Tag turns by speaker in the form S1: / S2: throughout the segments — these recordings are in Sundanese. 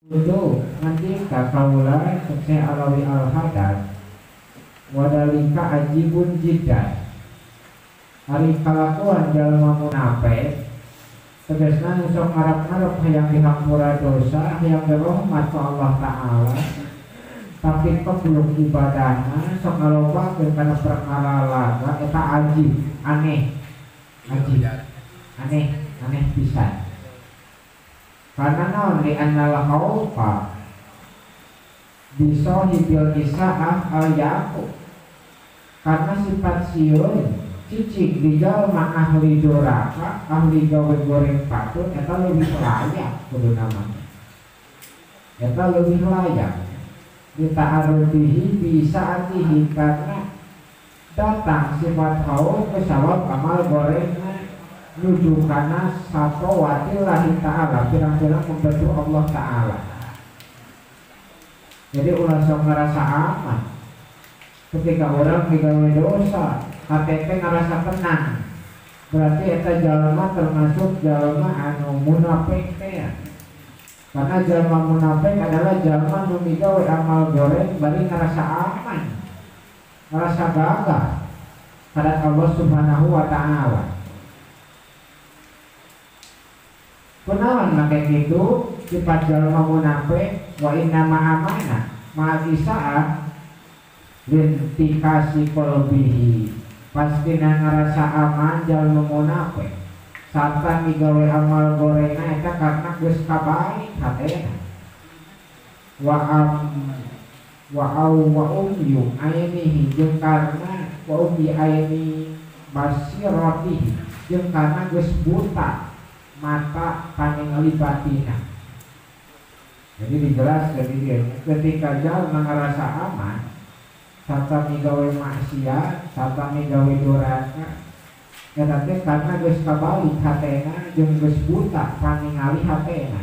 S1: Kudu nandika kaula Syekh Alawi Al-Haddad wadalika ajibun jiddan. Ari kalakuan jalma munafik tegasna nu sok ngarep-ngarep hayang dihampura dosa, hayang dirahmat ku Allah Ta'ala, tapi kebelum ibadahna sok ngalobakeun kana perkara laga eta ajib, aneh, ajib, aneh, aneh pisan. Karena naon li annal khaufa bisahibil isaah al yaqub, karena sifat sieun cicing di jalma ahli doraka, ahli gawe goreng patut eta leuwih layak kudu namanya, eta leuwih layak dita'arudihi bisaatihi, karena datang sifat khauf kesawab amal gorengna nuju kana satowatillahi ta'ala, pirang-pirang membantu Allah Ta'ala. Jadi ulah sok ngerasa aman ketika orang digawe dosa, HTP ngerasa tenang, berarti eta jalma termasuk jalma anu munafik teh. Karena jalma munafik adalah jalma nu migawe amal goreng bari ngerasa aman, ngerasa gagah pada Allah Subhanahu wa Ta'ala. Kunaon make kitu sifat jalma munafik wa inna ma'amana ma'al isaah lintikasi qalbihi, pastina ngerasa aman jalma munafik sarta migawe amal gorengna eta karena geus kabalik hatena. Wa am wa au wa umyu ainihi jeung karena wa umyi aini basiratihi jeung karena geus buta mata paningali batina. Jadi dijelaskan dia ketika jalma ngerasa aman sarta migawe maksiat, sarta migawe doraka, eta teh karena geus kabalik hatena jeung geus buta paningali hatena.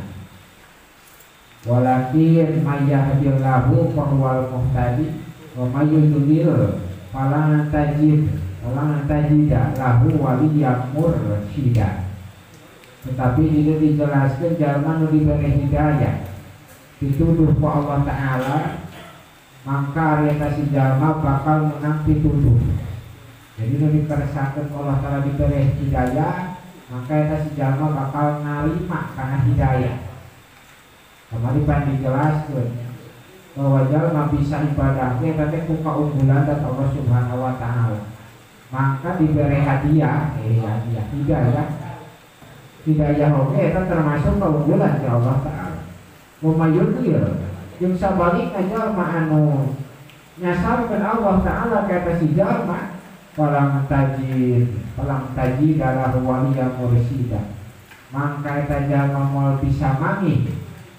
S1: Walakin mayyahdillahu fahuwal muhtadi wa mayyudlil fala tajid fala tajida lahu waliyyan mursyida. Tetapi itu dijelaskan jalma nu diberi hidayah dituduh ku Allah Ta'ala, maka ari eta si jalma bakal menang pituduh. Jadi nu dikersakeun Allah Ta'ala diberi hidayah, maka eta si jalma bakal narima kana hidayah. Kamari pan dijelaskeun bahwa jalma bisa ibadah ge eta teh ku kaunggulan dat Allah Subhanahu wa Ta'ala. Maka diberi hadiah, hadiah hidayah. Hidayah oge eta termasuk keunggulan ti Allah Ta'ala. Wa mayyudlil jeung sabalikna jalma anu nyasarkeun Allah Ta'ala ka eta si jalma palang tajid lahu waliya mursida, mangka eta jalma moal bisa manggih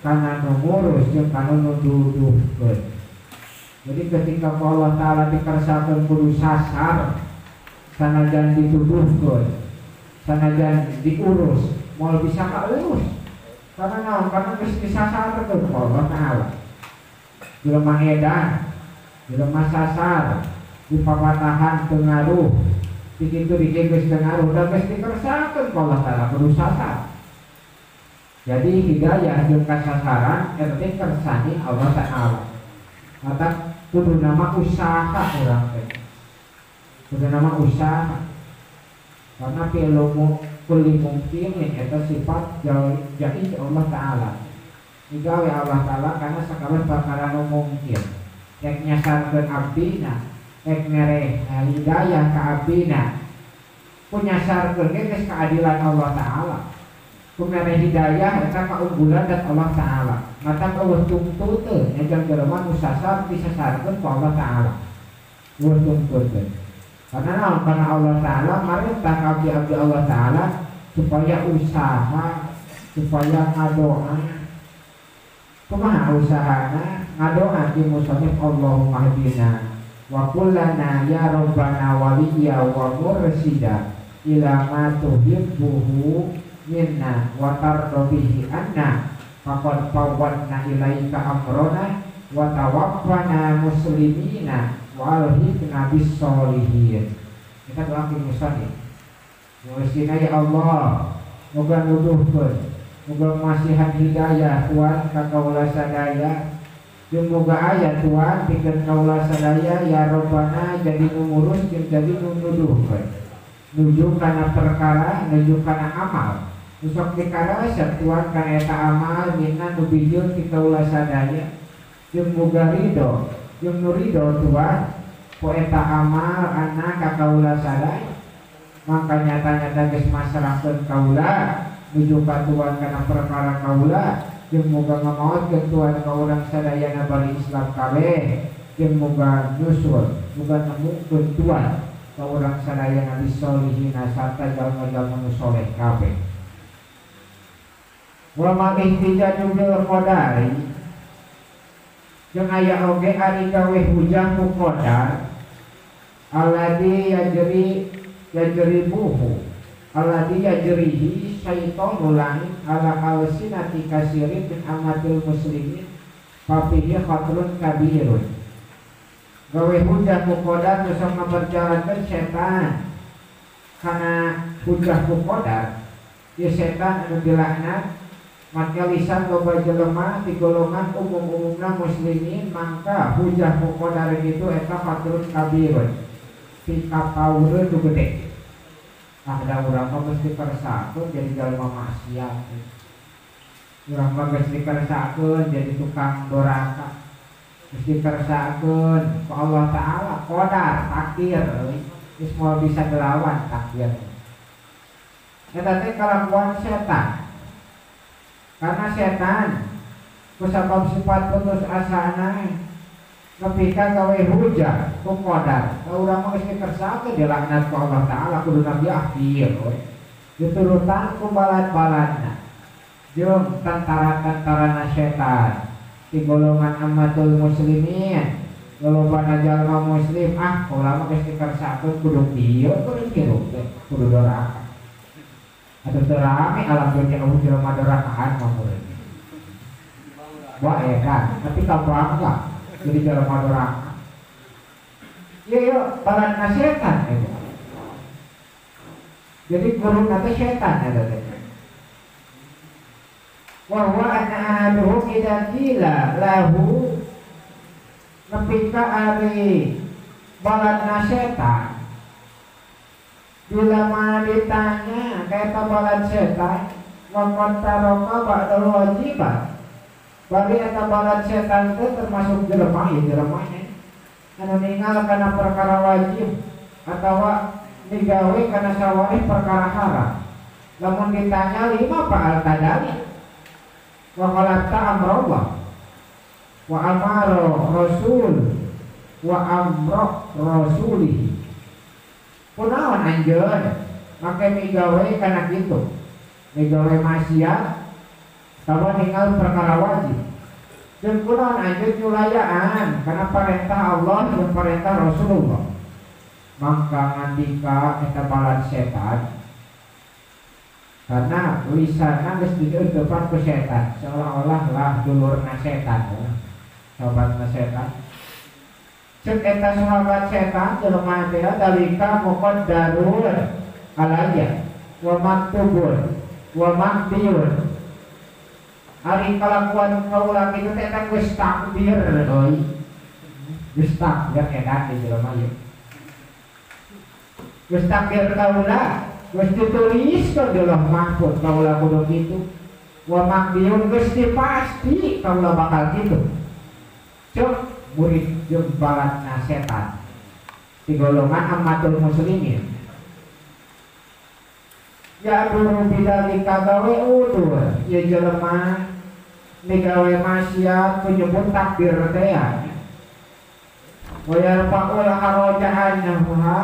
S1: kana nu ngurus jeung kana nu duduhkeun. Jadi ketika Allah Ta'ala dikersakeun kudu sasar sanajan dituduhkeun, sanajan diurus moal bisa kaurus. Karena naon? Karena geus disasarkeun ku Allah Ta'ala. Jelema edan, jelema sasar, dipapatahan teu ngaruh, dikitu dikit geus teu ngaruh, da geus dikersakeun ku Allah Ta'ala kudu sasar. Jadi hidayah jeung kasasaran eta teh kersane Allah Ta'ala. Mata kudu nama usaha urang teh. Kudu nama usaha. Karena fi'lu kulli mungkinin eta sifat jaiz Allah Ta'ala. Digawe Allah Ta'ala karena sakabeh perkara nu mungkin. Rek nyasarkeun abdina, rek mere hidayah ka abdina. Ku nyasarkeun ge geus keadilan Allah Ta'ala. Ku mere hidayah eta kaunggulan dat Allah Ta'ala. Mata eueuh tungtuteun nya jelema nu sasar disasarkeun ku Allah Ta'ala. Eueuh tungtuteun. Karena naon? Karena Allah Ta'ala marintah ka abdi-abdi Allah Ta'ala supaya usaha, supaya ngadoa. Kumaha usahana? Ngadoa di musonif Allahumma hdina wa kullana ya rabbana waliyya wa mursida ila ma tuhibbuhu minna wa tardo bihi anna faqad fawwadna ilaika amrona wa tawaffana muslimina wa alhiqna bis-sholihin. Kita doa ke musonif. Musina ya Allah, moga nuduhkeun, Muga masihan hidayah Tuhan ka kaula sadaya. Jeung muga aya Tuhan pikeun kaula sadaya ya Rabbana jadi nu ngurus jeung jadi nu nuduhkeun. Nuju kana perkara, nuju kana amal. Nu sok dikaresep Tuhan kana eta amal minna nu bijil ti kaula sadaya. Jeung muga ridho, jeung nu ridho Tuhan ku eta amal anna ka kaula sadaya. Maka nyata-nyata geus masrahkeun kaula nuju ka Tuhan kana perkara kaula. Jeung muga ngamaotkeun Tuhan ka urang sadayana bari Islam kabeh. Jeung muga nyusul, muga nemukeun Tuhan ka urang sadayana bisolihina sarta jalma-jalma nu soleh kabeh. Wa ma ihtijaju bil qadari jeung aya oge ari gawe hujah ku qadar alladzi yajri yajribuhu alladzi yajrihi syaitonul la'in ala alsinati kasirin min amatil muslimin fafihi khatrun kabirun. Gawe hujah ku qadar nu sok ngaberjalankeun setan kana hujah ku qadar ieu setan anu dilaknat maka lisan loba jelema di golongan umum-umumna muslimin mangka hujah ku qadar kitu eta khatrun kabirun pikapaureun nu gede. Ada urang mah geus dikersakeun jadi jalma maksiat. Urang mah geus dikersakeun jadi tukang doraka. Geus dikersakeun ku Allah Ta'ala qadar takdir euy. Geus moal bisa dilawan takdir. Eta teh kalakuan setan. Karena setan kusabab sifat putus asana nepi ka gawe hujah ku qadar. Ka urang mah geus dikersakeun dilaknat ku Allah Ta'ala kudu nabi akhir we. Diturutan ku balad-baladna jeung tentara-tentarana setan di golongan amatul muslimin lolobana jalma muslim ah kaula mah geus dikersakeun kudu kieu kudu kieu kudu doraka. Atuh teu rame alam dunya eueuh jelema dorakaan mah meureun. Wah eta tapi kabangga jadi jelema doraka. Ieu ieu baladna setan eta. Jadi guruna teh setan eta teh. Wa huwa anna ahaduhum idza qila lahu nepi ka ari baladna setan bila mana ditanya kaita balad setan wa qad taraka ba'dal wajibat. Bari eta balad setan teh termasuk jelema ieu jelema anu ninggal kana perkara wajib atawa digawe kana sawareh perkara haram. Lamun ditanya lima fa'al tadali wa qalata amrullah wa amara rasul wa amra rasulihi. Kunaon anjeun make migawe kana kitu? Migawe maksiat atawa ninggal perkara wajib. Jeung kunaon anjeun nyulayaan kana perintah Allah jeung perintah Rasulullah. Mangka ngandika eta balad setan karena lisanna geus dieutepan ku setan seolah-olah lah dulurna setan sahabatna setan. Cek eta sahabat setan jelema teh dalika muqaddarun alayya wa maktubun wa maqdirun. Ari kalakuan kaula kitu teh eta geus takdir euy. Geus takdir edan di jelema ieu. Geus takdir kaula, geus dituliskeun di Lauh Mahfuz kaula kudu kitu. Wa maqdirun geus pasti kaula bakal kitu. Cek murid jeung baladna setan di golongan amatul muslimin. Ya dulu bidalika gawe udur ya jelema migawe maksiat penyebut takdir teh ya. Wa yarfa'ul haraja anha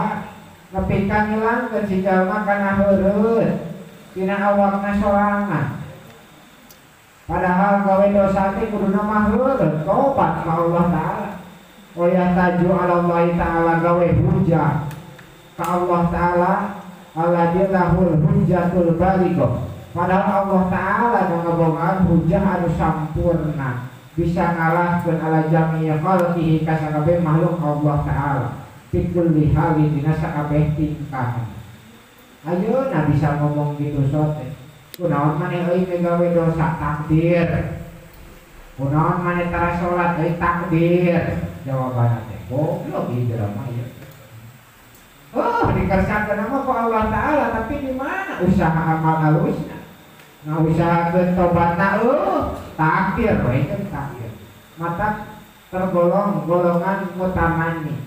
S1: nepi ka ngilangkeun si jalma kana heureut tina awakna sorangan. Padahal gawe dosa teh kuduna mah heureut tobat ka Allah Ta'ala. Wa yahtaju ala Allah Ta'ala gawe hujah ka Allah Ta'ala alladzi lahul hujjatul balighah. Padahal Allah Ta'ala nu ngabogaan hujah anu sampurna bisa ngalahkeun ala jami'i khalqihi ka sakabeh makhluk Allah Ta'ala fi kulli halin dina sakabeh tingkah. Ayeuna bisa ngomong gitu sote. Kunaon maneh euy migawe dosa takdir. Kunaon maneh tara salat euy takdir. Jawabanna teh goblok ieu jelema ieu. Oh, dikersakeun mah ku Allah Ta'ala, tapi di mana usaha amal alusna? Nah, usahakeun tobatna eueuh, takdir we kan takdir. Mata tergolong golongan mutamani.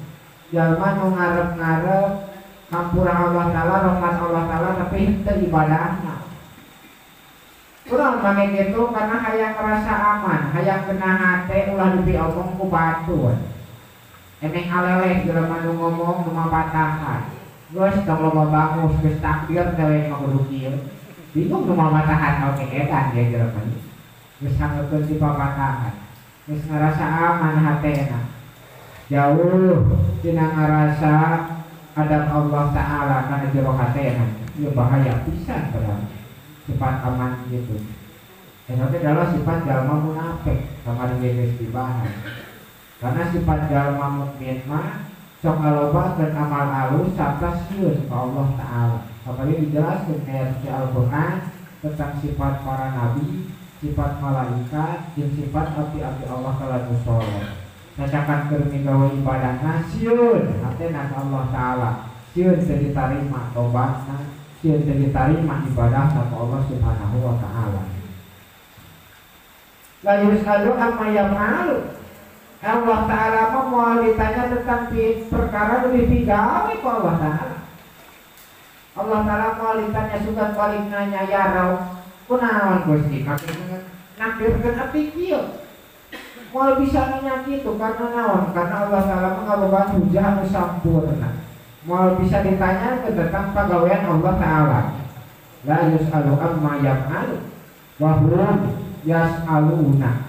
S1: Jalma nu ngarep-ngarep hampura Allah Ta'ala, rahmat Allah Ta'ala, tapi henteu ibadahna. Kurang maneh kitu karena hayang ngerasa aman, hayang kena hate ulah dipiomong ku batur. Eneng aleleh jelema nu ngomong nu mapatahan. Geus tong loba bangus, geus takdir teh we mah kudu kieu. Bingung nu mapatahan oge edan ge jelema. Geus sanggeupkeun dipapatahan. Geus ngarasa aman hatena. Jauh tina ngarasa adab Allah Ta'ala kana jero hatena. Ieu bahaya pisan padahal. Sifat aman gitu. Eta teh adalah sifat jalma munafik kamari geus dibahas. Karena sifat jalma mukmin mah sok ngalobakeun amal alus sarta sieun ka Allah Ta'ala. Apalagi dijelaskeun ayat di Al-Qur'an tentang sifat para nabi, sifat malaikat, jeung sifat abdi-abdi Allah Ta'ala nu soleh. Cacakan keur migawe ibadahna sieun hatena ka Allah Ta'ala. Sieun teu ditarima tobatna, sieun teu ditarima ibadahna ka Allah Subhanahu wa Ta'ala. La yus'alu amma yaf'alu. Allah Ta'ala mah moal ditanya tentang perkara nu dipigawe ku Allah Ta'ala. Allah Ta'ala moal ditanya sugan balik nanya ya Rabb, kunaon Gusti nakdirkeun abdi kieu. Moal bisa nanya kitu karena naon? Karena Allah Ta'ala mah ngabogaan hujah anu sampurna. Moal bisa ditanya tentang pagawean Allah Ta'ala. La yus'alu amma yaf'alu wa hum yas'aluna.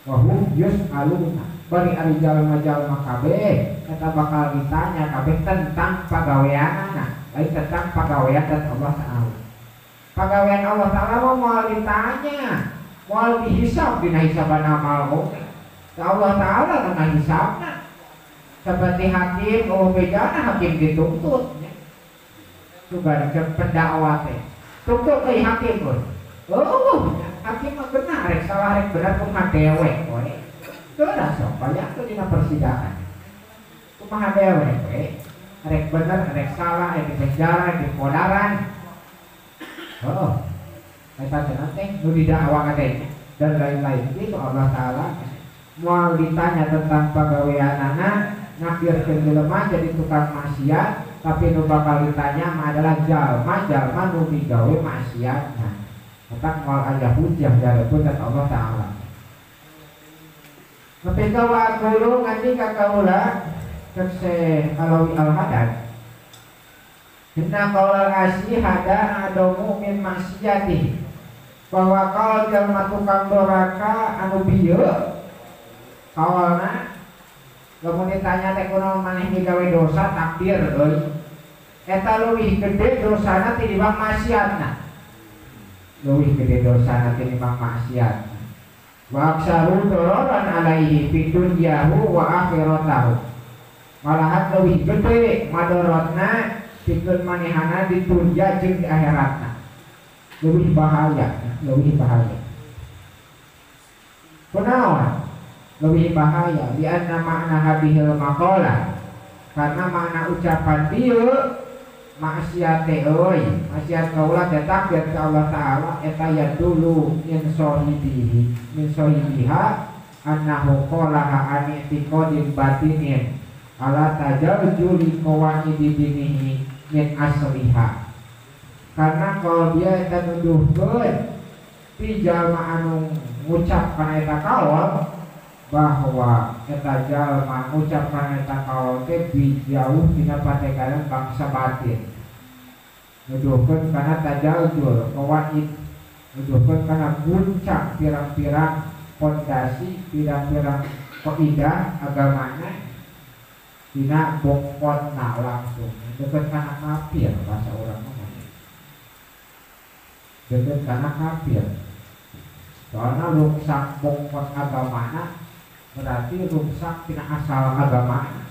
S1: Wa hum yus'aluna. Bari ari jalma-jalma kabeh eta bakal ditanya kabeh tentang pagaweanana, lain tentang pagawean dan Allah Ta'ala. Pagawean Allah Ta'ala mah moal ditanya, moal dihisab dina hisaban amal oge. Allah Ta'ala nu ngahisabna. Seperti hakim, oh bejana hakim dituntut nya. Sugan ke pendakwa teh. Tuntut euy hakim euy. Oh, hakim mah benar rek salah rek benar kumaha dewek we. Teu sok bayangkeun dina persidangan. Kumaha dewek we, rek bener rek salah rek di penjara rek di podaran. Oh, eta teh nu didakwa teh dan lain-lain itu Allah Ta'ala moal ditanya tentang pagaweanana, nakdirkeun jelema jadi tukang maksiat, tapi nu bakal ditanya mah adalah jalma-jalma nu migawe maksiatna. Tentang moal aya hujah dihareupeun ka Allah Ta'ala. Ketika wa guru ngandika kaula cek Alawi Al-Hadad inna qaulal asi hada adomu min maksiati, bahwa kaul jalma tukang doraka anu bieu kaulna lamun ditanya teh kunaon maneh migawe dosa takdir euy, eta leuwih gede dosana tinimbang maksiatna, leuwih gede dosana tinimbang maksiat. Wa aksaru dororan alaihi fid dunyahu wa akhiratahu, malahan leuwih gede madorotna pikeun manehana di dunya jeung di akhiratna, leuwih bahaya, leuwih bahaya. Kunaon leuwih bahaya? Di anna makna hadhil maqalah, karena makna ucapan dieu maksiat euy, maksiat kaula teh takdir ka Allah Ta'ala eta ya dulu min sahibihi min sahibiha annahu qalaha an i'tiqadin batinin ala tajarjuli qawaidi dinihi min asliha. Karena kalau dia eta nuduhkeun ti jalma anu ngucap kana eta kaul bahwa eta jalma ngucap kana eta kaul teh bijauh tina patekanan bangsa batin, nuduhkeun kana tajaljul qawaid, nuduhkeun kana guncang pirang-pirang pondasi, pirang-pirang kaidah agamana dina bongkotna langsung deket kana kafir, bahasa urang mah deket kana kafir. Soalna ruksak bongkot agamana berarti ruksak tina asal agamana.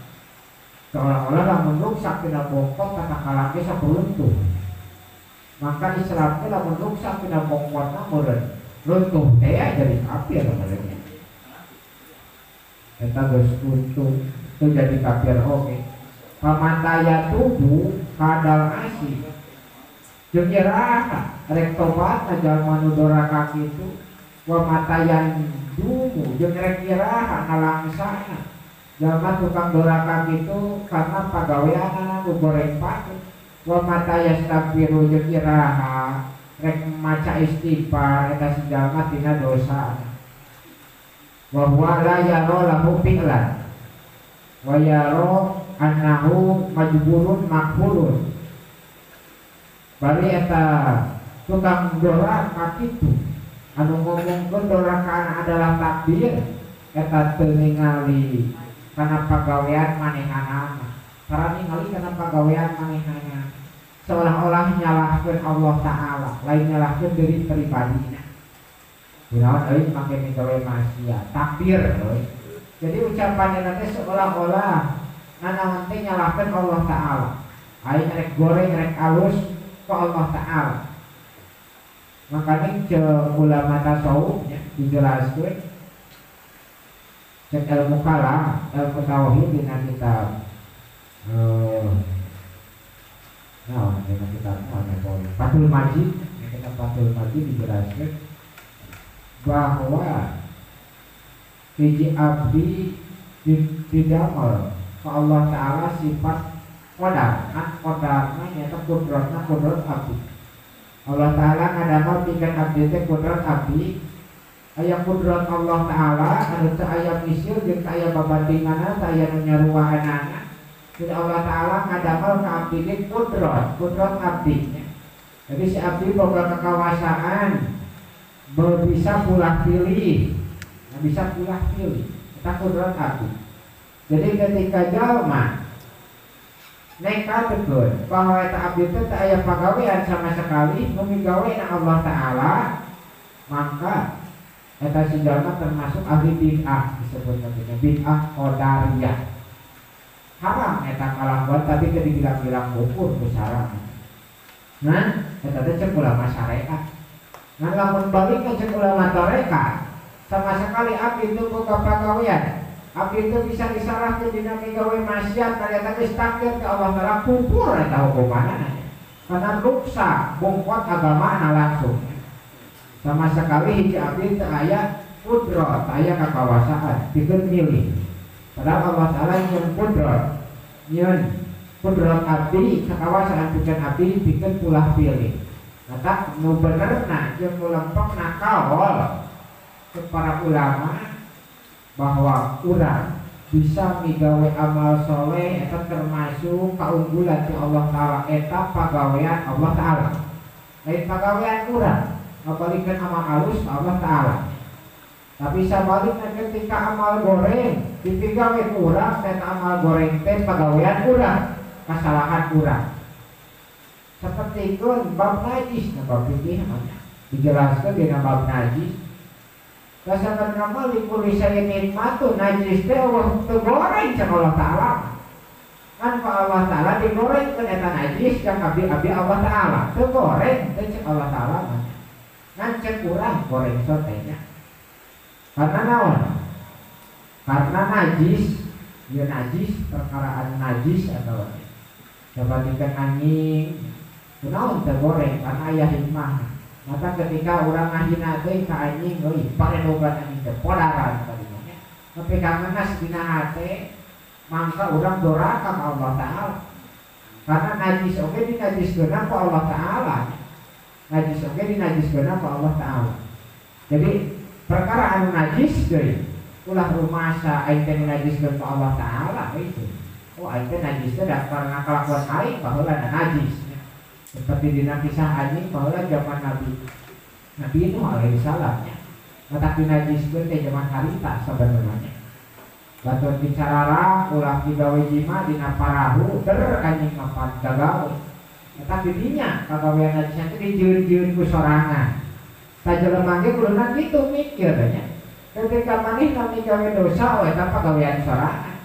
S1: Seolah-olah lamun ruksak tina bongkot tata kalam ge sok runtuh. Maka Islam teh lamun ruksak dina bongkotna meureun runtuh teh jadi kafir meureun. Eta geus runtuh teu jadi kafir oge. Pamataya tubuh kadal asih jeung iraha rek tobat jalma nu doraka kitu wa matayan dumu jeung rek iraha nalangsana jalma tukang doraka kitu karena pagaweanana nu goreng patut wa mata yastaghfiru jeung iraha rek maca istighfar eta si jalma tina dosa wa huwa la yara lahu fi'lan wa yara annahu majburun makfurun bari eta tukang doraka kitu anu ngomongkeun doraka adalah takdir eta teu ningali kana pagawean manehanana para ningali kana pagawean manehanana seolah-olah nyalahkeun Allah Ta'ala lain nyalahkeun diri pribadina kunaon euy make migawe maksiat takdir euy. Jadi ucapannya nanti seolah-olah nanaon teh nyalahkeun Allah Ta'ala aing rek goreng rek alus ke Allah Ta'ala. Makanya cek ulama tasawuf ya, dijelaskeun cek ilmu kalam, ilmu tauhid dina kitab nah, dina kitab Fathul Majid, dina kitab Fathul Majid dijelaskeun bahwa hiji abdi didamel ke Allah Ta'ala sifat qadar, kan qadarna nyaeta kudratna kudrat abdi. Allah Ta'ala ngadamel pikeun abdi teh kudrat abdi. Aya kudrat Allah Ta'ala anu teu aya misil jeung teu aya babandinganna, teu aya nu nyaruaanana. Jadi Allah Ta'ala ngadamel ka abdi teh kudrat, kudrat abdi nya. Jadi si abdi boga kekawasaan bisa pulah pilih, nah, bisa pulah pilih, eta kudrat abdi. Jadi ketika jalma nekatkeun bahwa eta abdi teh teu aya pagawean sama sekali nu migawe na Allah Ta'ala, maka eta si jalma termasuk ahli bid'ah, disebutna bid'ah qadariyah. Haram eta kalakuan tapi teu dibilang-bilang kufur ku sarang. Nah, eta teh cek ulama syariat. Nah, lamun balik ke cek ulama tarekat, sama sekali abdi itu boga pagawean. Abdi itu bisa disalahkeun dina migawe maksiat ternyata geus takdir ka Allah Ta'ala kufur eta hukumanna. Karena ruksa bongkot agamana langsung. Sama sekali hiji abdi teu aya kudrat, aya kakawasaan, pikeun milih. Padahal Allah Ta'ala nyeun kudrat, nyeun kudrat abdi, kakawasaan pikeun abdi, pikeun pulah pilih. Maka nu benerna jeung nu lempengna kaol ke para ulama bahwa urang bisa migawe amal soleh eta termasuk kaunggulan ti Allah Ta'ala, eta pagawean Allah Ta'ala. Lain pagawean urang ngabalikeun amal alus ka Allah Ta'ala. Tapi sabalikna ketika amal goreng dipigawe urang, eta amal goreng teh pagawean urang, kesalahan urang. Seperti itu bab najis, nah bab fikih dijelaskan dina bab najis. Kasabarna mah likulli syai'in nikmatun, najis teh eueuh teu goreng cek Allah Ta'ala. Kan ku Allah Ta'ala digorengkeun eta najis cek abdi-abdi Allah Ta'ala, teu goreng teh cek Allah Ta'ala mah. Ngan cek urang goreng sote nya. Karena naon? Karena najis, ya najis, perkaraan najis atau sabatikeun anjing, kunaon teu goreng karena aya hikmah. Maka ketika orang ngahina teh ka anjing euy paredogan anjing teh podaran tadinya nya. Tapi ka ngenas dina hate mangka urang doraka ka Allah Ta'ala. Karena najis oge dinajiskeun ku Allah Ta'ala. Najis oge dinajiskeun ku Allah Ta'ala. Jadi perkara anu najis deui ulah rumasa aing teh dinajiskeun ku Allah Ta'ala itu. Oh aing teh najis teh da karena kalakuan aing baheula najis. Seperti dina kisah anjing baheula zaman Nabi Nuh alaihi salam nya. Matak dinajiskeun teh zaman harita sabenerna. Batur dicarara ulah digawe jima dina parahu der anjing mapan gagawe. Eta didinya kagawean najisna teh dijieun-jieun ku sorangan. Ta jelema ge kuduna kitu mikir nya. Ketika manehna migawe dosa oh eta pagawean sorangan.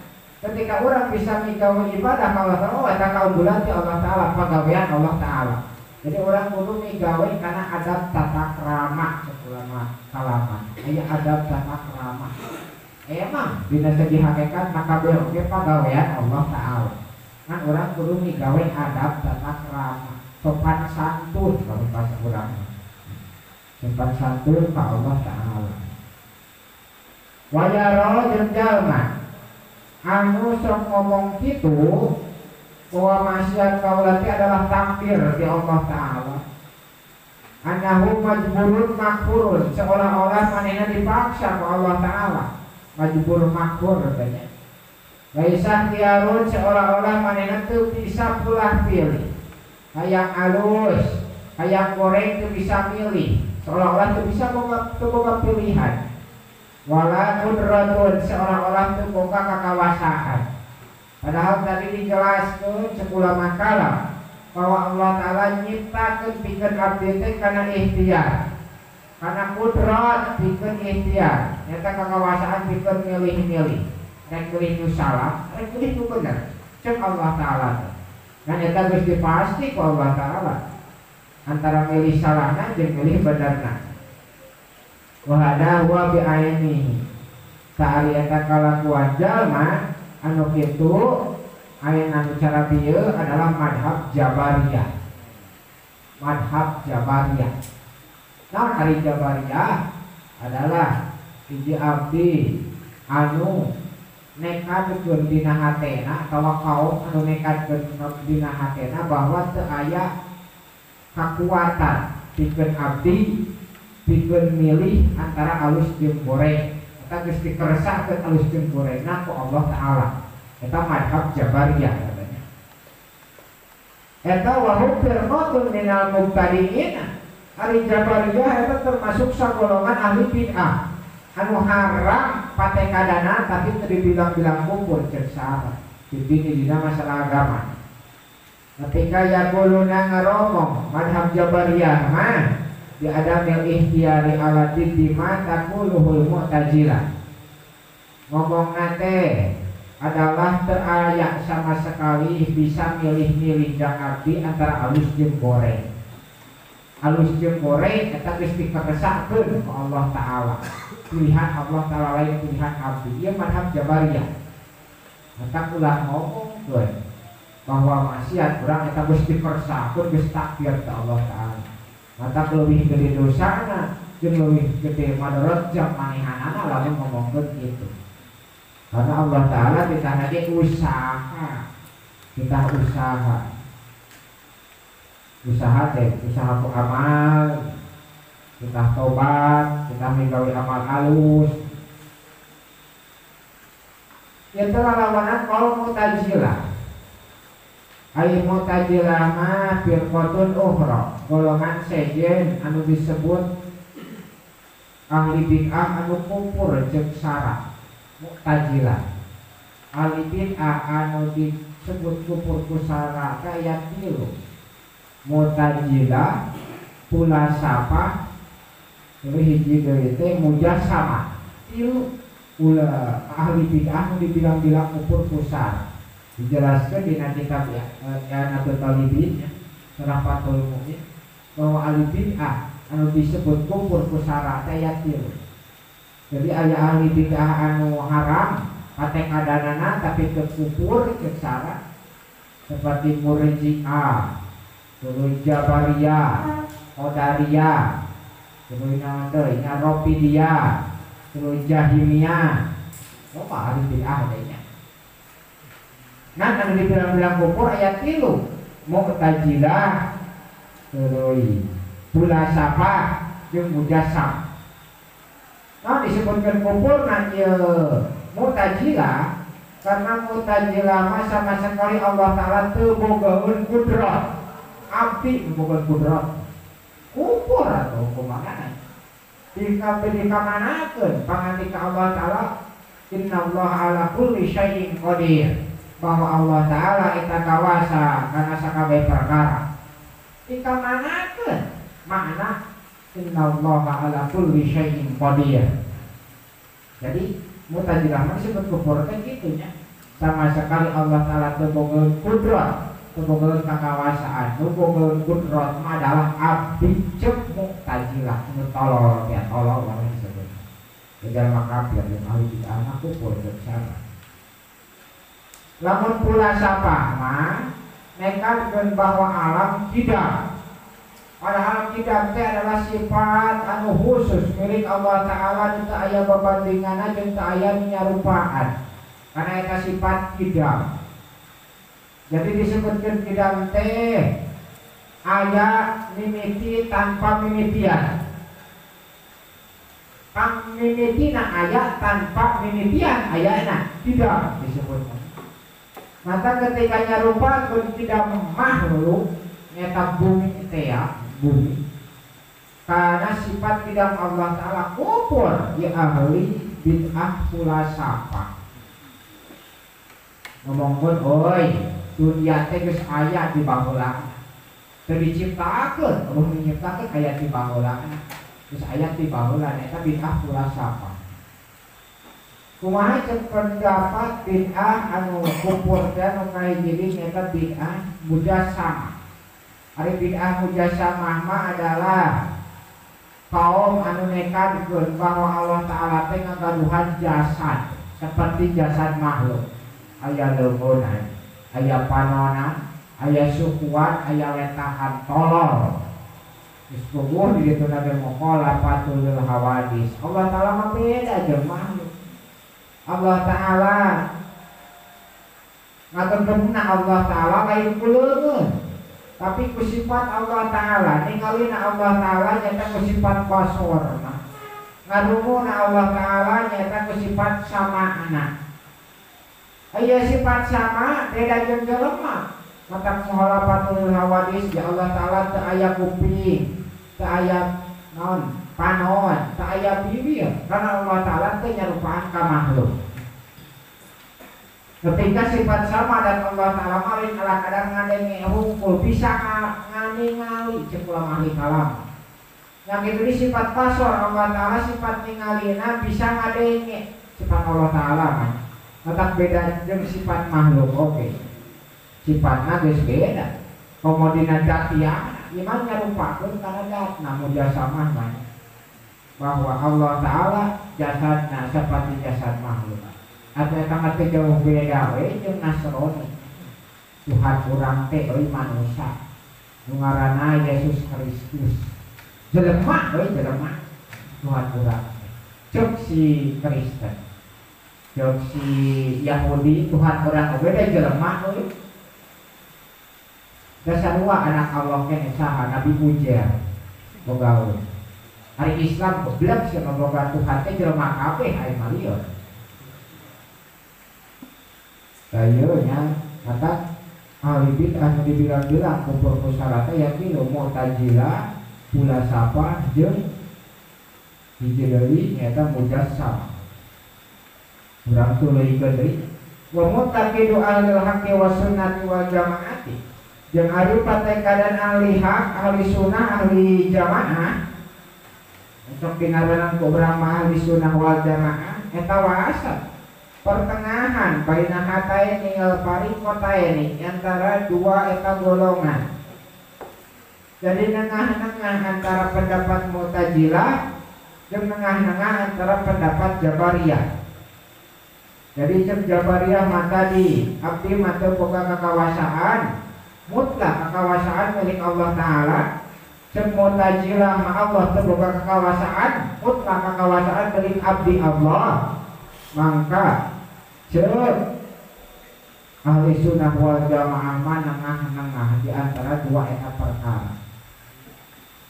S1: Ketika orang bisa migawe ibadah ka Allah Ta'ala, oh eta kaunggulan ti Allah Ta'ala, pagawean Allah Ta'ala. Jadi orang kudu migawe karena adab tata krama ulama kalaman. Aya adab tata krama. Emang dina segi hakikat maka kabeh oge pagawean Allah Ta'ala. Ngan urang kudu migawe adab tata krama, sopan santun kalau bahasa urang. Sopan santun ka Allah Ta'ala. Wayaro jeung jalma anu sok ngomong kitu bahwa maksiat kaula teh adalah takdir di Allah Ta'ala. Annahu majburun makfurun, seolah-olah manehna dipaksa ku Allah Ta'ala. Majbur makfur katanya. Laisa khiyarun, seolah-olah manehna teu bisa pulah pilih. Hayang alus, hayang goreng teu bisa milih, seolah-olah teu bisa teu boga pilihan. Wala qudratun, seolah-olah teu boga kakawasaan. Padahal tadi dijelaskan sekolah makalah bahwa Allah Ta'ala nyiptakeun pikeun abdi teh kana ikhtiar, kana kudrat pikeun ikhtiar, nyata kakawasaan pikeun milih-milih, rek milih nu salah, rek milih nu bener, cek Allah Ta'ala. Nah nyata geus dipasti ku Allah Ta'ala antara milih salahna jeung milih benerna. Wa hada huwa bi ainihi, ta ari eta kalakuan jalma anu kitu aya anu cara bieu adalah madhab Jabariyah. Madhab Jabariyah. Nah, ari Jabariyah adalah hiji abdi anu nekadkeun dina hatena atawa kaum anu nekadkeun dina hatena bahwa teu aya kakuatan pikeun abdi pikeun milih antara alus jeung goreng. Eta geus dikeresakeun alus jeung gorengna ku Allah Ta'ala. Eta madhab Jabariyah katanya. Eta wahum firqatun minal mubtadi'in. Ari Jabariyah eta termasuk sagolongan ahli bid'ah anu haram patekadana tapi teu dibilang-bilang kufur ceuk sahabat. Dibini dina masalah agama. Ketika yaquluna ngaromong madhab Jabariyah mah di adamil ikhtiyari ala diddi ma taquluhul mu'tazilah. Ngomong nate adalah terayak sama sekali bisa milih-milih jang abdi antara alus jeung goreng. Alus jeung goreng eta geus dikeresakeun ku Allah Ta'ala. Pilihan Allah Ta'ala lain pilihan abdi. Ieu madhab Jabariyah. Maka ulah ngomongkeun bahwa maksiat urang eta geus dikeresakeun geus takdir ka Allah Ta'ala. Maka leuwih gede dosana jeung leuwih gede madarat jang manehanana lamun ngomongkeun kitu. Karena Allah Ta'ala kita nanti usaha, kita usaha, usaha teh, usaha ku amal, kita tobat, kita migawe amal alus. Ya telah lawanan kaum Mu'tazilah. Ai Mu'tazilah mah firqatun ukhra, golongan sejen anu disebut ahli bid'ah anu kufur jeung syarat. Mu'tazilah ahli bid'ah anu disebut kufur ku syarat aya tilu. Mu'tazilah, pulasapa, terus hiji deui teh mujassama. Tilu ulah ahli bid'ah nu dibilang-bilang kufur ku syarat. Dijelaskan dina kitab ya I'anatul Talibin surah Fathul Mu'in bahwa ahli bid'ah anu disebut kufur ku syarat aya tilu. Jadi aya ahli bid'ah anu haram patekadanana tapi teu kufur ceuk syarat seperti Murji'ah, terus Jabariyah, Qadariyah, terus naon deui nya Rafidiyah, terus Jahimiyah. Loba ahli bid'ah teh nya. Nah, anu dibilang-bilang kufur aya tilu, Mu'tazilah, terus Pulasapa jeung Mujassam. Nah, disebutkan kufur nah ieu Mu'tazilah karena Mu'tazilah mah sama sekali Allah Ta'ala teu bogaeun kudrat. Abdi bogaeun kudrat. Kufur atau kumaha? Dikamanakeun pangandika Allah Ta'ala innallaha ala kulli syai'in qadir. Bahwa Allah Ta'ala eta kawasa kana sakabeh perkara. Dikamanakeun makna innallaha ala kulli syai'in qadir. Jadi Mu'tazilah mah disebut kufur teh kitu nya. Sama sekali Allah Ta'ala teu boga kudrat. teu boga kakawasaan. Nu boga kudrat mah adalah abdi ceuk Mu'tazilah nu tolol ya tolol urang disebut. Jalma kafir jeung ahli bid'ah mah kufur ceuk sama. Lamun pulasapah mah nekadkeun bahwa alam tidak. Padahal kidam teh adalah sifat anu khusus milik Allah Ta'ala, teu aya babandinganna jeung teu aya nyarupaan. Karena eta sifat kidam. Jadi disebutkeun kidam teh aya mimiti tanpa mimitian. Pang mimitina aya tanpa mimitian ayana kidam disebutkan. Maka ketika nyarupakeun kidam makhluk nyata bumi teh ya, bumi karena sifat kidam Allah Ta'ala kufur ya ahli bid'ah pulasapa ngomongkeun oi dunia teh geus aya di baheula teu diciptakeun Allah nyiptakeun aya di baheula geus aya di baheula eta bid'ah pulasapa. Kumaha ceuk pendapat bid'ah anu kufur teh anu kahiji nyaeta bid'ah mujassamah. Ari bid'ah mujassamah mah adalah kaum anu nekadkeun bahwa Allah Ta'ala teh ngagaduhan jasad seperti jasad makhluk. Aya leungeunna, aya panona, aya sukuan, aya letahan tolol. Geus puguh di ditu nabi mukhalafatul hawadis. Allah Ta'ala mah beda jeung makhluk. Allah Ta'ala ngatentemna Allah Ta'ala lain ku leungeun. Tapi ku sifat Allah Ta'ala, ningalina Allah Ta'ala nyata ku sifat basorna, ngarunguna Allah Ta'ala nyata ku sifat samaana. Aya sifat sama beda jeung jelema. Matak mukhalafatul hawadis ya Allah Ta'ala teu aya kuping, teu aya naon panon, teu aya bibir, karena Allah Ta'ala teu nyarupaan ka makhluk. Ketika sifat sama dan Allah Ta'ala malin ala kadar ngadenge hungkul bisa nganingali cek ulama ahli kalam. Yang itu di sifat basor Allah Ta'ala sifat ningalina bisa ngadenge sifat Allah Ta'ala kan. Matak beda jeung sifat makhluk oke. Sifatna geus beda. Komodina datiana iman nyarupakeun kana datna mujasamah mah. Bahwa Allah Ta'ala jasadna seperti jasad makhluk. Atau eta mah teu jauh beda we jeung Nasrani. Tuhan urang teh euy manusia. Nu ngaranna Yesus Kristus. Jelema euy jelema Tuhan urang. Ceuk si Kristen. Ceuk si Yahudi Tuhan urang oge da jelema euy. Da sarua anak Allah keneh saha Nabi Ujair boga we. Ari Islam goblok sia boga Tuhan teh jelema kabeh aya malieur. Kayaknya kata ahli bid'ah dibilang-bilang kufur musyaratnya ya kieu Mu'tazilah pulasapa jeung hiji deui nyaeta mujassam. Urang tuluykeun deui wa mu'taqidu ahlil haqqi was sunnati wal jamaati jeung ari patekadan ahli hak, ahli sunnah, ahli jamaah. Untuk dinaranan ku urang mah ahli sunnah wal jamaah eta wasat pertengahan baina hataini al fariqataini antara dua eta golongan. Jadi nengah-nengah antara pendapat Mu'tazilah jeung nengah-nengah antara pendapat Jabariyah. Jadi cek Jabariyah mah tadi abdi mah teu boga kakawasaan mutlak kakawasaan milik Allah Ta'ala. Cek Mu'tazilah mah Allah teu boga kakawasaan mutlak kakawasaan milik abdi Allah. Mangka cek ahli sunnah wal jamaah nengah-nengah di antara dua eta perkara.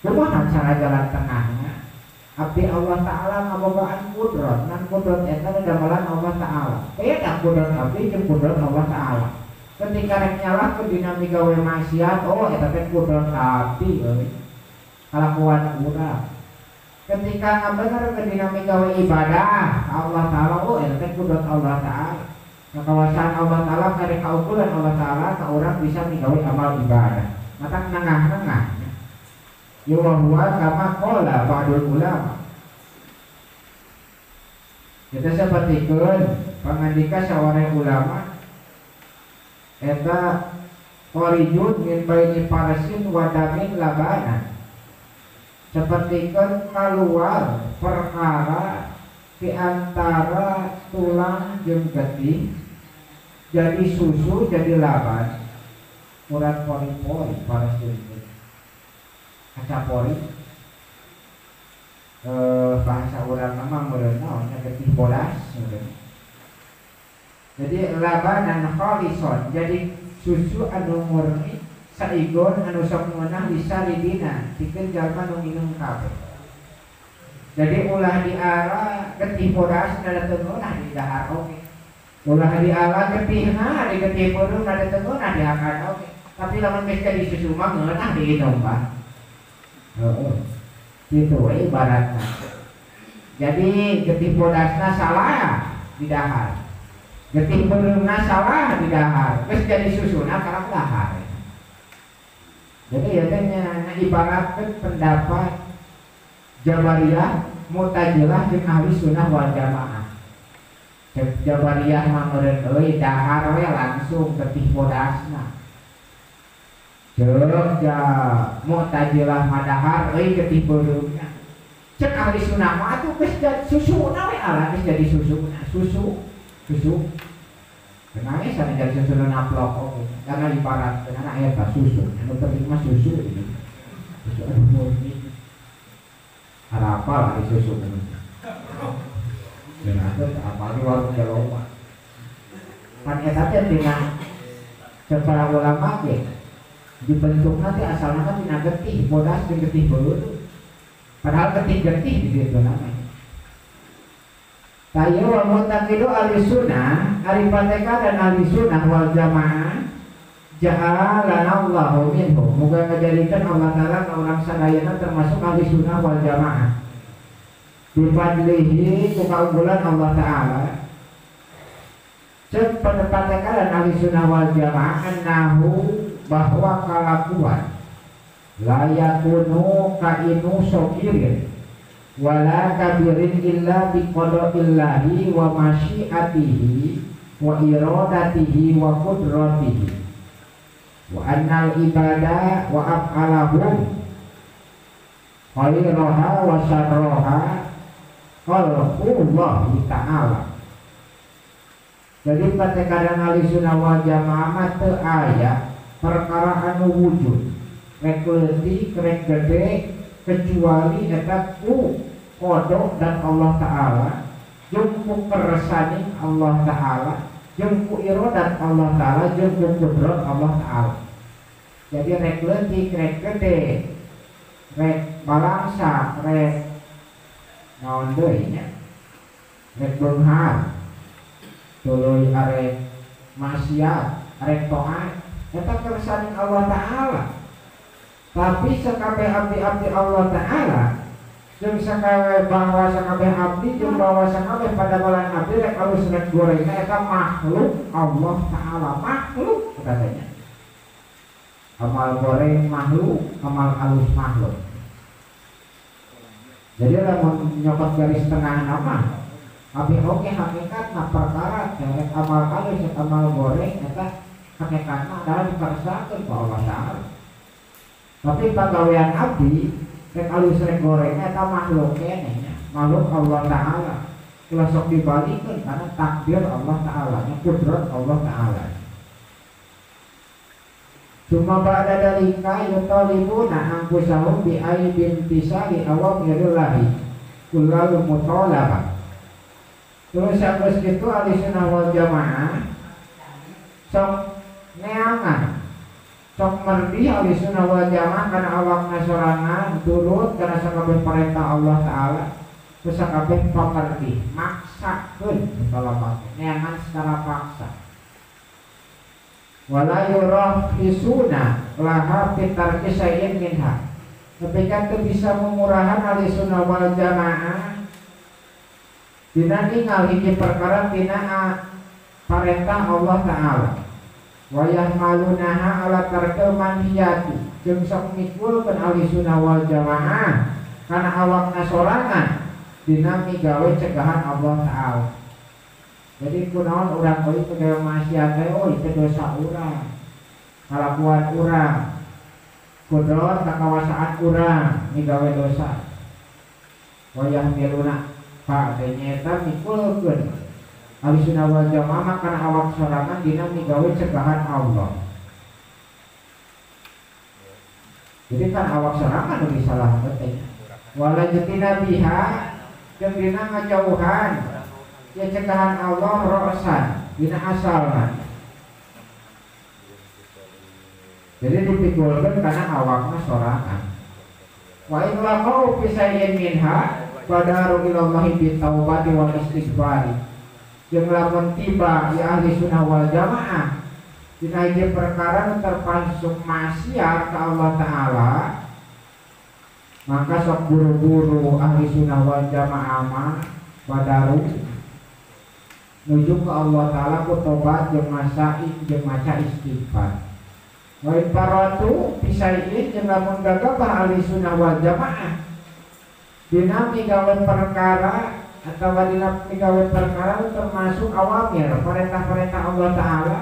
S1: Kumaha cara jalan tengahnya? Abdi Allah Ta'ala ngabogaan kudrat, ngan kudrat eta damelan Allah Ta'ala. Beda kudrat abdi jeung kudrat Allah Ta'ala. Ketika rek nyalahkeun dina migawe maksiat, oh eta teh kudrat abdi euy. Kalakuan urang. Ketika ngabenerkeun dina migawe ibadah Allah Ta'ala, oh eta teh kudrat Allah Ta'ala. Kekawasan Allah Ta'ala kare kaukuran Allah Ta'ala ka urang bisa migawe amal ibadah. Mata nengah-nengah. Ya wa huwa kama qala ba'dul ulama. Kita sapertikeun pangandika sawareh ulama eta Khorijun min baini parasin wadamin labana sepertikan keluar perkara di antara tulang jeung getih jadi susu jadi laban urat pori-pori parasin kaca pori bahasa urang mah meureun naon nya getih bodas meureun. Jadi labanan khalison jadi susu anu murni saigon anu sok meunah bisa didina pikeun jalma nu minum kabeh. Jadi ulah diala getih bodas da teu ngeunah di dahar oge. Ulah diala getihna di getih beureum da teu ngeunah dihakan oge. Tapi lamun geus jadi susu mah ngeunah diinum bah. Heeh. Kitu we ibaratna. Jadi getih bodasna salah di dahar. Getih beureumna salah di dahar. Geus jadi susuna karak dahar. Jadi ya teh nya ibaratkeun pendapat Jabariyah, Mu'tazilah jeung Ahli Sunnah wal Jamaah. Cek Jabariyah mah meureun euy dahar we langsung getih bodasna. Cek Mu'tazilah mah dahar euy getih beureumna. Cek Ahli Sunnah mah atuh geus jadi susuna we ala geus jadi susuna, susu susu. Kenapa sana jadi susu naplok oge. Karena ibaratkeun eta susu, anu penting mah susu gitu. Susu anu murni. Harapal ari susu mah. Dan atuh apal di warung loba. Pan eta teh tina cek para ulama ge dibentukna teh asalna kan tina getih bodas jeung getih beureum. Padahal getih-getih di ditu namanya. Tayo wa mu'taqidu ahli sunnah, ahli pateka dan ahli sunnah wal jamaah ja'alanallahu minhum. Moga ngajadikeun Allah Ta'ala ka urang sadayana termasuk ahli sunnah wal jamaah. Bifadlihi ku kaunggulan Allah Ta'ala. Cek pateka dan ahli sunnah wal jamaah annahu bahwa kalakuan la yakunu kainu sokirin wala kabirin illa biqada'illahi wa masyiatihi wa iradatihi wa qudratihi wa annal ibada wa af'alahum khairaha wa syarraha khalqullahi ta'ala. Jadi patekadan ahli sunnah wal jamaah teu aya perkara anu wujud rek leutik rek gede kecuali eta ku qada dan Allah Ta'ala jeung ku kersaning Allah Ta'ala jeung ku iradat Allah Ta'ala jeung ku kudrat Allah Ta'ala. Jadi rek leutik rek gede rek balangsa rek naon deui nya rek beunghar tuluy arek maksiat arek taat eta kersaning Allah Ta'ala. Tapi sakabeh abdi-abdi Allah Ta'ala jeung sakabeh bahwa sakabeh abdi jeung bahwa sakabeh padamelan abdi rek alus rek gorengna eta makhluk Allah Ta'ala, makhluk katanya. Amal goreng makhluk, amal alus makhluk. Jadi lamun nyokot garis tengah nama abdi oge hakikatna perkara rek amal alus rek amal goreng eta hakikatna adalah dikersakeun ku Allah Ta'ala. Tapi pagawean abdi rek alus rek goreng eta makhluk keneh nya, makhluk Allah Ta'ala. Ulah sok dibalikeun karena takdir Allah Ta'ala, nya kudrat Allah Ta'ala. Cuma ba'da dalika yutalibuna anfusahum bi aibin tisali awamirillahi kullal mutalabah. Terus sageus kitu ahli sunnah wal jamaah sok neangan sok merdi ahli sunnah wal jamaah kana awakna sorangan turut kana sakabeh perintah Allah Ta'ala terus sakabeh pamerdi maksakeun mutalabah neangan secara paksa wala yurahhisuna laha fitarki syai'in minha. Ketika teu bisa memurahan ahli sunnah wal jamaah dina ningal hiji perkara tina parentah Allah Ta'ala wayah malunaha ala tarkil manhiyati jeung sok mikulkeun ahli sunnah wal jamaah kana awakna sorangan dina migawe cegahan Allah Ta'ala. Jadi kunaon urang euy migawe maksiat teh oh itu dosa urang. kalakuan urang kudrot kakawasaan urang migawe dosa wayah miluna pak teh nyaeta mikulkeun ahli sunnah wal jamaah kana awak sorangan dina migawe cegahan Allah. Jadi kan awak sorangan nu disalahkeun teh wala jetina biha jeung dina ngajauhan ya cegahan Allah rosan dina asalna. Jadi dipikulkeun kana awakna sorangan. Wa in laqau fi shay'in minha badaru ilallahi bitaubati wal istighfari. Jeung lamun tiba ya ahli sunnah wal jamaah dina hiji perkara nu terpasuk maksiat ka Allah Ta'ala, maka sok buru-buru ahli sunnah wal jamaah mah badaru nuju ka Allah Ta'ala ku tobat jeung masa'i jeung maca istighfar. Wa in paratu bisai'in jeung lamun gagabah ahli sunnah wal jamaah dina migawe perkara atau dina migawe perkara termasuk awamir perintah-perintah Allah Ta'ala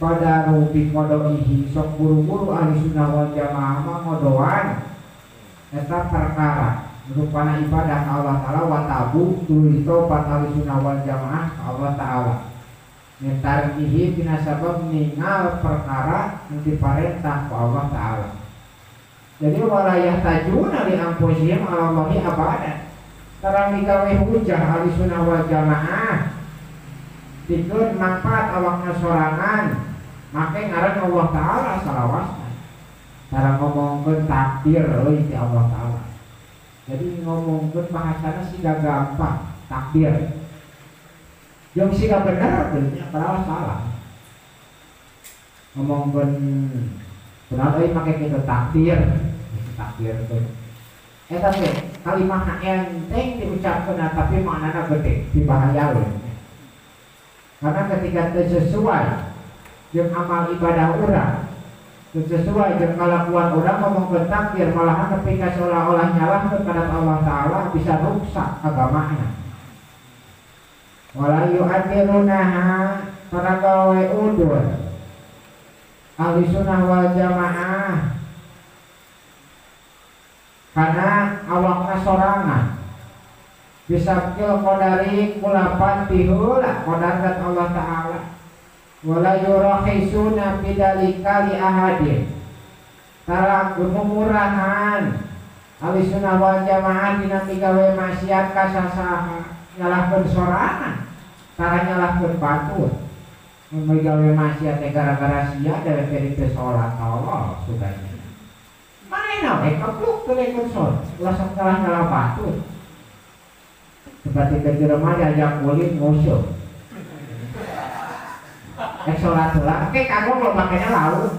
S1: badaru bi qada'ihi sok buru-buru ahli sunnah wal jamaah mah ngodoan eta perkara rupana ibadah ka Allah Ta'ala wa tabu tuluy tobat ahli sunnah wal jamaah ka Allah Ta'ala mintarkihi dina sabab ningal perkara nu diparentah ku Allah Ta'ala. Jadi walayah tajuna li anfusihim ala Allahi abadan. Tara migawe hujah ahli sunnah wal jamaah pikeun manfaat awakna sorangan make ngaran Allah Ta'ala salawasna. Tara ngomongkeun takdir euy ti Allah Ta'ala. Jadi ngomongkeun bahasana siga gampang takdir. Jeung siga bener nya padahal salah. Ngomongkeun benar euy make kitu takdir, takdir teh. Eta teh kalimahna enteng diucapkeun tapi maknana gede, dibahayakeun. Karena ketika teu sesuai jeung amal ibadah urang, teu sesuai jeung kalakuan urang ngomongkeun takdir malahan nepi ka seolah-olah nyalahkeun kana Allah Ta'ala bisa rusak agamana. Wala yu'adirunaha para gawe udur ahli sunnah wal jamaah karena awakna sorangan bisabkil qadari kulapan bihula qadarat Allah Ta'ala wala yurahisuna bidalika li ahadin tara gumurahan ahli sunnah wal jamaah dina migawe maksiat ka sasaha nyalahkeun sorangan tara nyalahkeun batur migawe maksiat teh gara-gara sia dewek teh salat Allah sugana manehna we kepluk teu ikut salat ulah sok nyalah-nyalah batur seperti ke rumah diajak ulin musuh salat heula ke kagok lo makanya laut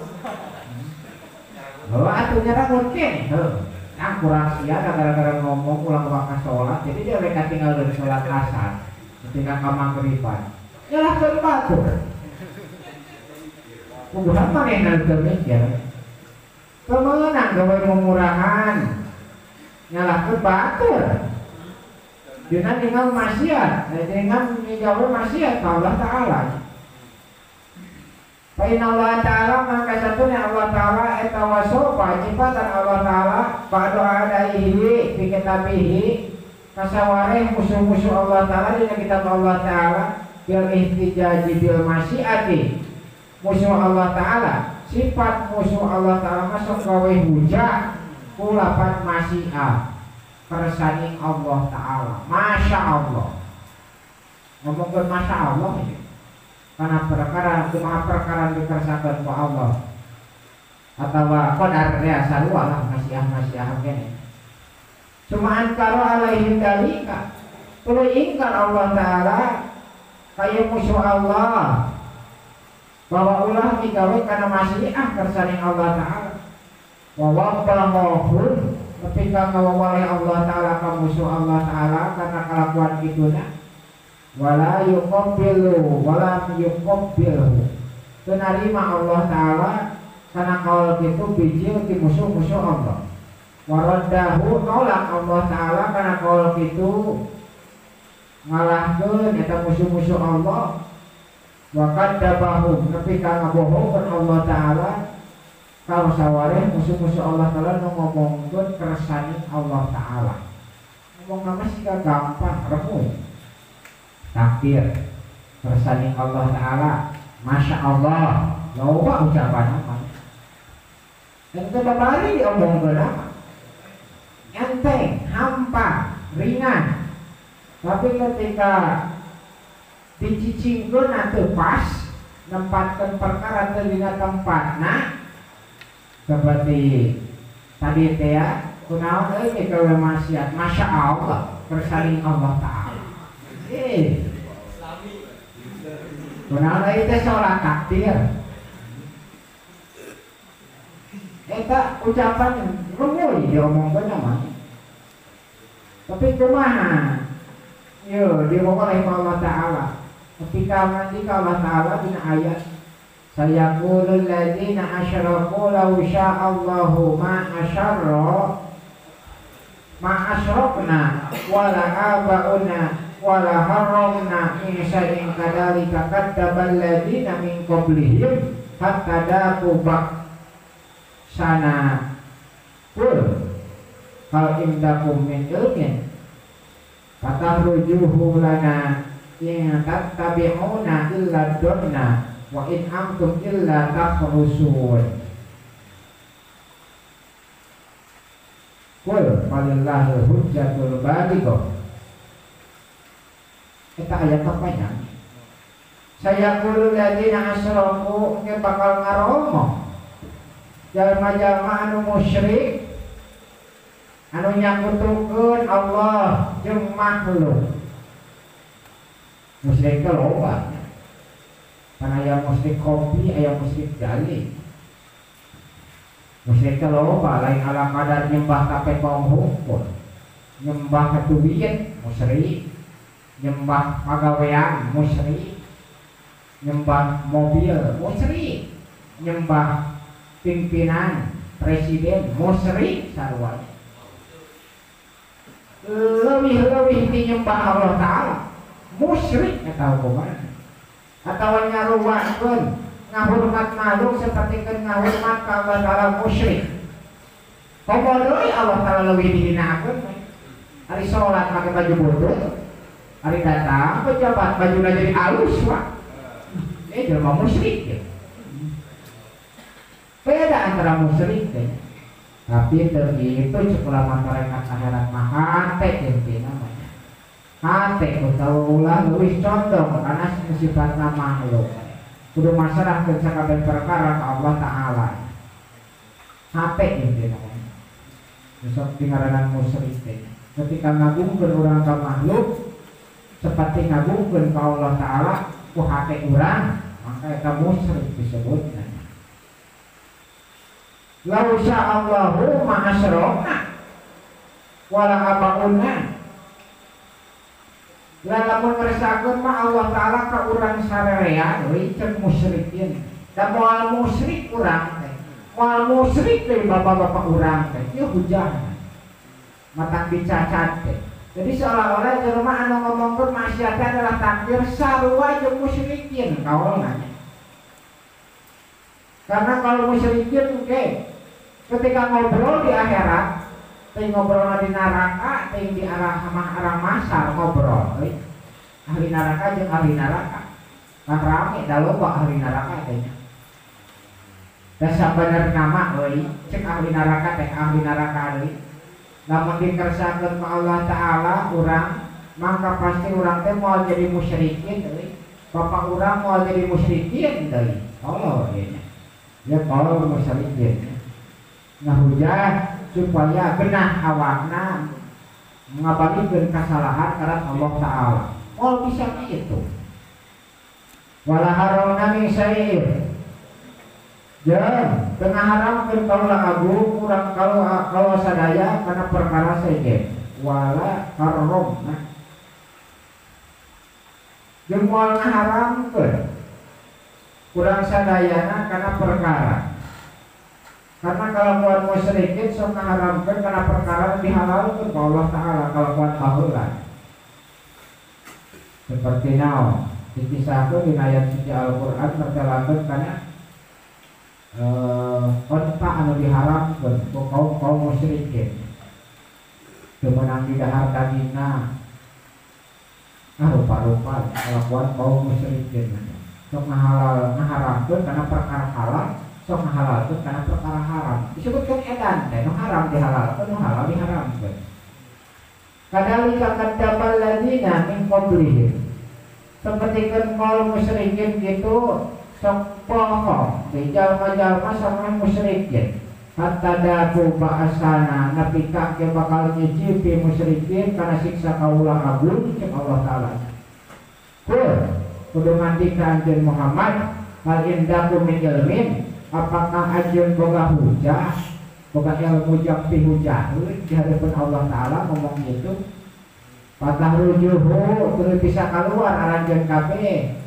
S1: heuh atuh nyarangun keneh heuh nah kurang sia gara-gara ngomong ulang waktu salat jadi dia mereka tinggal dari salat asar ketika ka maghriban nyalahkeun batur kuduhan manehna teu mikir teu meunang gawe mumurahan nyalahkeun batur dina ningal maksiat dengan migawe maksiat ka Allah Ta'ala. Fa inna Allah Ta'ala maka satunya Allah Ta'ala eta wasofa nyipatan Allah Ta'ala ba'da adaihi fi kitabihi kasawareh musuh-musuh Allah Ta'ala dina kitab Allah Ta'ala bil ihtijaji bil masyiati musuh Allah Ta'ala sifat musuh Allah Ta'ala masuk gawe hujah kulapan masyiah kersaning Allah Ta'ala. Masya Allah ngomongkeun Masya Allah ya. Karena perkara kumaha perkara dikersakeun ku Allah atawa qadar ya sarua lah masyiah-masyiah kene cuma antara alaihim dalika tuluy ingkar Allah Ta'ala kaya musuh Allah bahwa ulah migawe kana masyiah kersaning Allah Ta'ala wa wabbahum nepi ka ngawawaleh Allah Ta'ala ka musuh Allah Ta'ala karena kalakuan kituna wala yuqabbilu wala yuqabbilhu teu narima Allah Ta'ala kana kaul kitu bijil ti musuh-musuh Allah waraddahu nolak Allah Ta'ala kana kaul kitu ngalahkeun eta musuh-musuh Allah wa kadzdzabahum nepi ka ngabohongkeun Allah Ta'ala Kalau saware musuh-musuh Allah Ta'ala nu ngomongkeun kersane Allah Ta'ala. Ngomong nama sih gampang, remuk. Takdir kersane Allah Ta'ala, Masya Allah, loba ucapan apa? Ente babari diomongkeun apa? Enteng, hampa, ringan. Tapi ketika dicicingkeun atuh pas nempatkeun perkara teu dina tempatna seperti tadi teh ya, kunaon euy ke gawe maksiat, Masya Allah, kersaning Allah Ta'ala. Kunaon euy teh salat takdir. Eta ucapan rumuy diomongkeun mah. Tapi kumaha? Yo diomong oleh Allah Ta'ala. Ketika ngendika Allah Ta'ala dina ayat sayaqulul ladzina asyraku law sya'allahu ma asyarra ma asyrakna wala abauna wala harramna min syai'in kadzalika kadzdzabal ladzina min qablihim hatta daqu ba'sana qul hal indakum min ilmin fatahrujuhu lana in tattabi'una illa dhanna wa in antum illa takhrusun. Qul falillahil hujjatul baligh. Eta ayat apanya? Sayaqulul ladzina asyraku engke bakal ngaromo jalma-jalma anu musyrik anu nyakutukeun Allah jeung makhluk. Musyrik teh loba. Kan aya musyrik kopi, aya musyrik jali. Musyrik teh loba, lain ala kadar nyembah ka pekong hungkul. Nyembah ka duit musyrik, nyembah pagawean musyrik, nyembah mobil musyrik, nyembah pimpinan presiden musyrik sarua. Lebih-lebih ti nyembah Allah Ta'ala musyrik eta hukuman. Atawa nyaruwakeun ngahormat makhluk seperti keun ngahormat ka Allah Ta'ala musyrik. Komo deui Allah Ta'ala leuwih dihinakeun. Ari salat make baju butut, ari datang pejabat bajuna jadi alus wah. Jelema musyrik ya. Beda antara musyrik teh. Tapi teu kitu cek ulama tarekat akhirat mah hate intina mah. Hate utawa ulah leuwih condong kana sifatna makhluk. Kudu masrahkeun sakabeh perkara ka Allah Ta'ala. Hate intina mah. Besok dingaranan musyrik teh. Ketika ngagungkeun urang ka makhluk seperti ngagungkeun ka Allah Ta'ala ku hate urang, maka eta musyrik disebutna. Lau sya'allahu ma asyrokna wala abauna. Lamun ngersakeun mah Allah Ta'ala ka urang sararea euy cek musyrikin. Da moal musyrik urang teh. Moal musyrik teh bapak-bapak urang teh. Ieu hujah. Matak dicacat teh. Jadi seolah-olah jelema anu ngomongkeun maksiat adalah takdir sarua jeung musyrikin kaolna. Karena kalau musyrikin oke, ketika ngobrol di akhirat, teh ngobrol di neraka, teh di arah arah masar ngobrol, euy. Ahli neraka jeung ahli neraka. Kan rame da loba ahli neraka teh nya. Da sabenerna mah euy, cek ahli neraka teh ahli neraka deui. Lamun dikersakeun ka Allah Ta'ala urang, maka pasti urang teh moal jadi musyrikin euy. Bapak urang moal jadi musyrikin deui. Allah ieu nya. Ya kalau musyrikin ngahujah supaya benah awakna ngabalikeun kasalahan karena Allah Ta'ala. Oh bisa gitu. Wala haramna min syai'in. Jeung tengah haramkeun kaula agung urang kalau sadaya kana perkara sejen. Wala haramna. Jeung moal ngaharamkeun kurang sadayana karena perkara. Karena kalakuan musyrikin sok ngaharamkeun kana perkara dihalalkeun ku Allah Ta'ala kalakuan baheula. Seperti naon dikisahkeun dina ayat suci Al-Qur'an mertelakeun kana onta anu diharamkeun ku kaum-kaum musyrikin teu meunang didahar dagingna rupa-rupa kalakuan kaum musyrikin sok ngahalal ngaharamkeun kana perkara halal sok ngahalalkeun kana perkara haram disebutkeun edan teh nu haram dihalalkeun nu halal diharamkeun kadalika kadzdzabal ladzina min qablihim sapertikeun kaum musyrikin kitu sok bohong di jalma-jalma sama musyrikin hatta daku ba'asana nepi ka ke bakal nyicipi musyrikin kana siksa kaula agung cek Allah Ta'ala. Kul kudu ngandika anjeun Muhammad hal indakum min ilmin apakah anjeun boga hujah boga ilmu jang pihujah di hadapan Allah Ta'ala ngomong gitu patah rujuhu terus bisa keluar aranjeun kabeh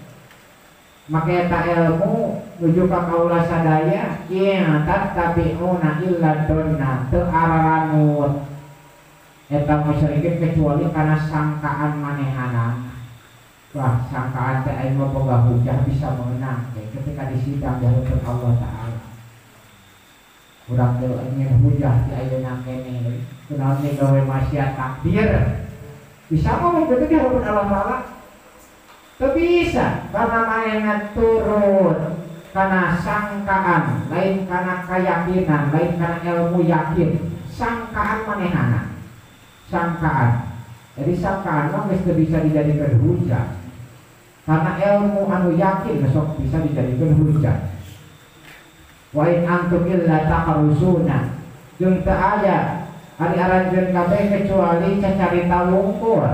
S1: maka eta ilmu nuju ka kaula sadaya in tattabi'una illa dhanna teu araranut eta musyrikin kecuali kana sangkaan manehanana. Wah sangkaan teh aing mah boga hujah bisa menang ketika disidang di hadapan Allah Ta'ala. Urang teh ingin hujah di ayeuna keneh kunaon gawe maksiat takdir bisa ngomong kitu di hadapan Allah Ta'ala. Teu bisa karena manehna turun karena sangkaan lain karena keyakinan lain karena ilmu yakin sangkaan manehana sangkaan. Jadi sangkaan mah geus teu bisa dijadikan hujah karena ilmu anu yakin sok bisa dijadikan hujah. Wa in antum illa tahrusuna jeung teu aya ari aranjeun kabeh kecuali cacarita wungkul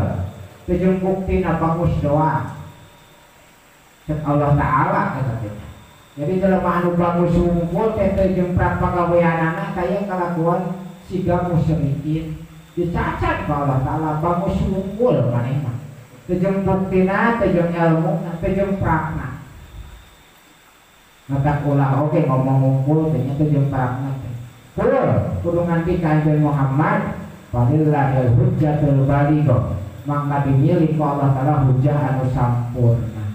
S1: teu jeung buktina bagus doa cek Allah Ta'ala kata teh. Jadi jelema anu bagus wungkul teh teu jeung pagaweanana kaya kalakuan siga musyrikin dicacat ku Allah Ta'ala bagus wungkul maneh mah teu jeung buktina teu jeung ilmuna teu jeung prakna. Matak ulah oge ngomong wungkul teh nya teu jeung prakna teh. Kul kudu nganti ka anjeun Muhammad falillahil hujjatul balighah mangka dimiliki ku Allah Ta'ala hujjah anu sampurna.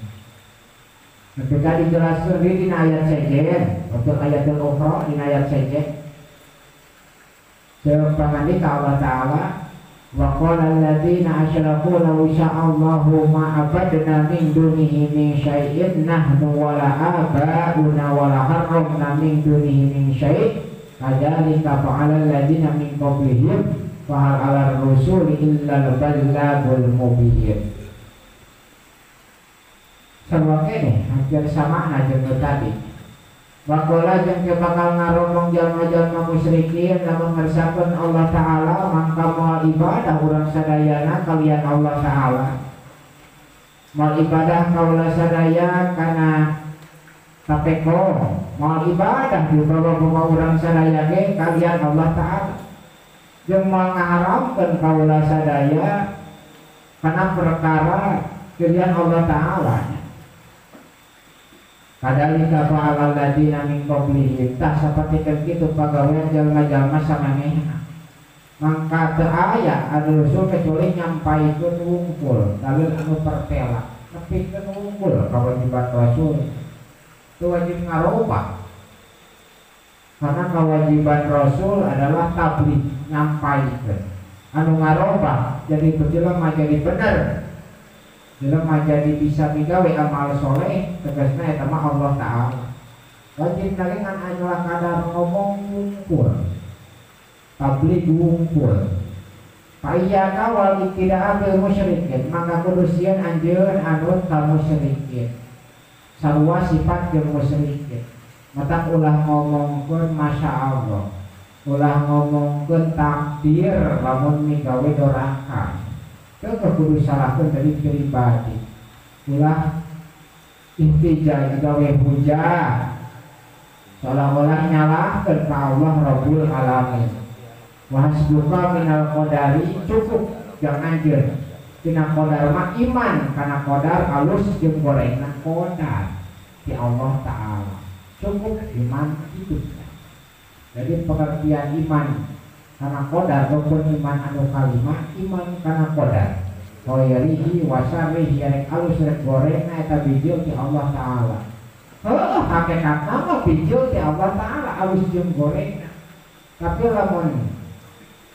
S1: Ketika dijelaskan di ayat sejen, untuk ayatul ukhra di ayat sejen, sepangandika Allah Ta'ala, wa qala alladziina asyraku law syaa Allahu ma abadna min dunihi min syai'in nahnu wala abauna wala harramna min dunihi min syai' kadzalika fa'ala alladziina min qablihim fa hal 'alar rusuli illa al-ballagul mubin. Sarua keneh hampir sama jeung nu tadi. Waqala jeung ke bakal ngaromong jalma-jalma musyrikin lamun ngersakeun Allah Ta'ala mangka moal ibadah urang sadayana kalian Allah Ta'ala. Moal ibadah kaula sadaya kana tapeko, moal ibadah dibawa-bawa urang sadaya ge kalian Allah Ta'ala. Jeung moal ngaharamkeun kaula sadaya kana perkara kalian Allah Ta'ala. Kadalika fa'alal ladzina min qablihim tah sapertikeun kitu pagawean jalma-jalma samanehna mangka teu aya anu rasul kecuali nyampaikeun wungkul dalil anu pertela nepikeun wungkul kawajiban rasul teu wajib ngarobah karena kewajiban rasul adalah tabligh nyampaikeun anu ngarobah jadi jelema jadi bener jelema jadi bisa migawe amal soleh tegasna eta mah Allah Ta'ala. Wajib lagi ngan anu kadar ngomong wungkul tabligh wungkul. Fa iyyaka wal ibtida'a bil musyrikin maka kudu sieun anjeun anut ka musyrikin sarua sifat jeung musyrikin matak ulah ngomongkeun masya Allah ulah ngomongkeun takdir lamun migawe doraka teu kudu salahkeun dari pribadi ulah ihtijaj gawe hujah seolah-olah nyalahkeun ka Allah Rabbul Alamin. Wa hasbuka minal qadari cukup jang anjeun tina qadar mah iman kana qadar alus jeung gorengna qadar di Allah Ta'ala cukup iman itu. Jadi pengertian iman kana qadar rukun iman anu kalima iman kana qadar khairihi wa syarrihi rek alus rek gorengna eta bijil ti Allah Ta'ala. Heuh hakikatna mah bijil ti Allah Ta'ala alus jeung gorengna. Tapi lamun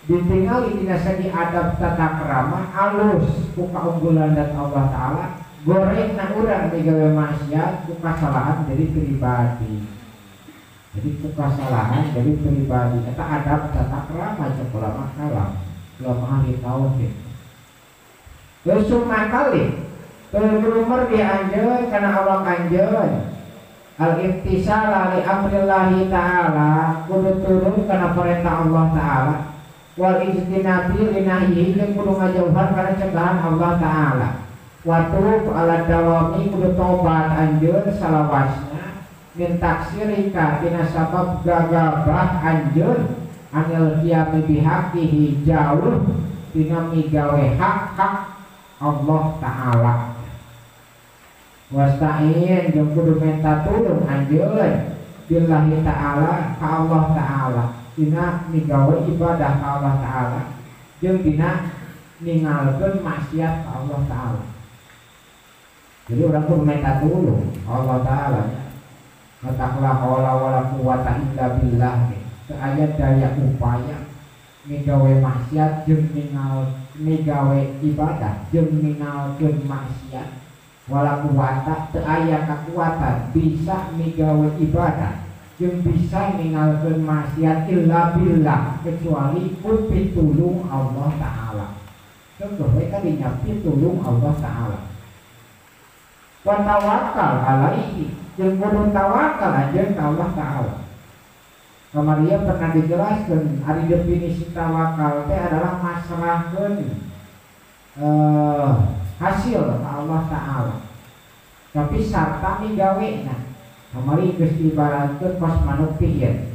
S1: ditingali dina segi adab tata krama alus ku kaunggulan dan Allah Ta'ala, gorengna urang migawe maksiat ku kasalahan jadi pribadi. Jadi ku kasalahan jadi pribadi eta adab tata krama jeung ulama kalam, ulama ahli tauhid. Terus kali terus di anjeun kana awak anjeun al-imtisala li amrillahi ta'ala kudu turun kana perintah Allah Ta'ala wal ijtinabi linahyihi jeung kudu ngajauhan kana cegahan Allah Ta'ala wa tub ala dawami kudu tobat anjeun salawasna min taksirika tina sabab gagabah anjeun anil qiyami bihaqihi jauh tina migawe hak-hak Allah Ta'ala wasta'in jeung kudu minta tulung anjeun billahi ta'ala ka Allah Ta'ala dina migawe ibadah ka Allah Ta'ala jeung dina ningalkeun maksiat ka Allah Ta'ala. Jadi urang kudu minta tulung Allah Ta'ala nya. Matakla haula wala quwata illa billah. Teu aya daya upaya migawe maksiat jeung ningal migawe ibadah jeung ningalkeun maksiat wala kuwata teu aya kakuatan bisa migawe ibadah jeung bisa ningalkeun maksiat illa billah kecuali ku pitulung Allah Ta'ala. Contoh we kadinya pitulung Allah Ta'ala. Wa tawakkal alaihi jeung kudu tawakal anjeun ka Allah Ta'ala. Kamaria pernah dijelaskan ari definisi tawakal teh adalah masrahkeun hasil ka Allah Ta'ala tapi sarta migawena. Kamari geus diibaratkeun kos manuk pihir.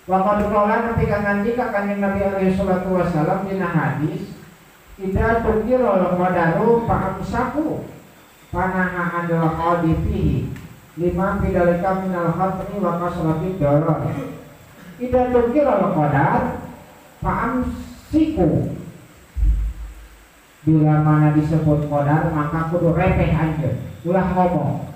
S1: Wa qad qala nepi ka ngandika Kanjeng Nabi alaihi salatu wasallam dina hadis idza tukira qadaru fa'amsaku panaha anil qadi fihi lima bidalika minal khatmi wa kasrati darar. Idza tukira qadar fa'amsiku, bila mana disebut qadar maka kudu repeh anjeun, ulah ngomong.